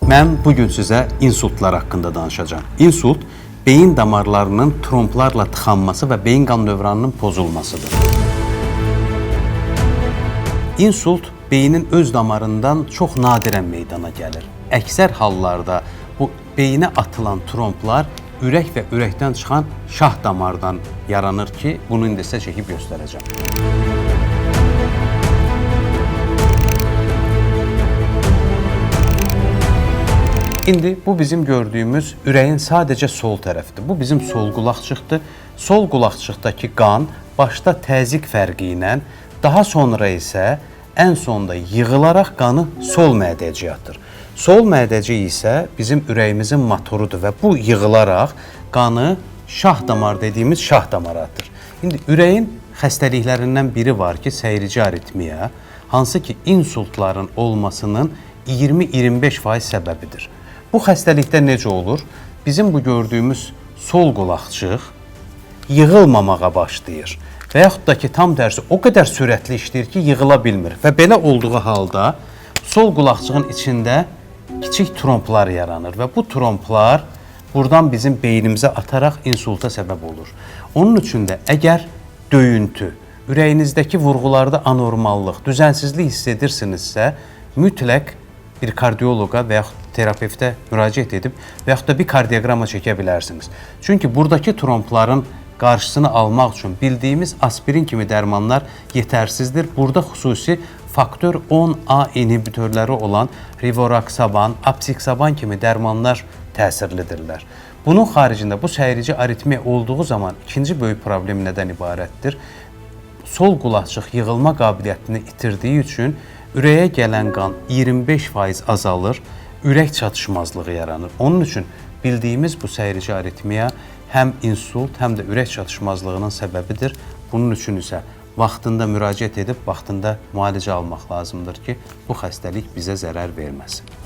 Mən bu gün sizə insultlar haqqında danışacağam. İnsult beyin damarlarının tromplarla tıxanması və beyin qan dövranının pozulmasıdır. İnsult beynin öz damarından çox nadirən meydana gəlir. Əksər hallarda bu beyinə atılan tromplar ürək və ürəkdən çıxan şah damardan yaranır ki, bunu indi sizə çəkib göstərəcəm. İndi bu bizim gördüyümüz ürəyin sadəcə sol tərəfidir. Bu bizim sol qulaqçıqdır. Sol qulaqçıqdakı qan başda təzyiq fərqi ilə, daha sonra isə ən sonda yığılaraq qanı sol mədəciyə atır. Sol mədəcik isə bizim ürəyimizin motorudur və bu yığılaraq qanı şah damar dediyimiz şah damara atır. İndi ürəyin xəstəliklərindən biri var ki, səyrici aritmiya, hansı ki insultların olmasının 20-25% səbəbidir. Bu xəstəlikdə necə olur? Bizim bu gördüyümüz sol qulaqçıq yığılmamağa başlayır. Və yaxud da ki, tam tərsi o qədər sürətli işləyir ki, yığıla bilmir. Və belə olduğu halda sol qulaqçığın içində kiçik tromplar yaranır və bu tromplar buradan bizim beynimizə ataraq insulta səbəb olur. Onun üçün də əgər döyüntü, ürəyinizdəki vurğularda anormallıq, düzənsizlik hiss edirsinizsə, mütləq bir kardioloqa və yaxud terapevtə müraciət edib və yaxud da bir kardioqramma çəkə bilərsiniz. Çünki buradakı trompların qarşısını almaq üçün bildiyimiz aspirin kimi dərmanlar yetərsizdir. Burada xüsusi faktor 10A inhibitörləri olan rivaroxaban, apixaban kimi dərmanlar təsirlidirlər. Bunun xaricində bu səyrici aritmiya olduğu zaman ikinci böyük problem nədən ibarətdir? Sol qulaqçıq yığılma qabiliyyətini itirdiyi üçün ürəyə gələn qan 25% azalır, ürək çatışmazlığı yaranır. Onun üçün bildiyimiz bu səyrici aritmiya həm insult, həm də ürək çatışmazlığının səbəbidir. Bunun üçün isə vaxtında müraciət edib vaxtında müalicə almaq lazımdır ki, bu xəstəlik bizə zərər verməsin.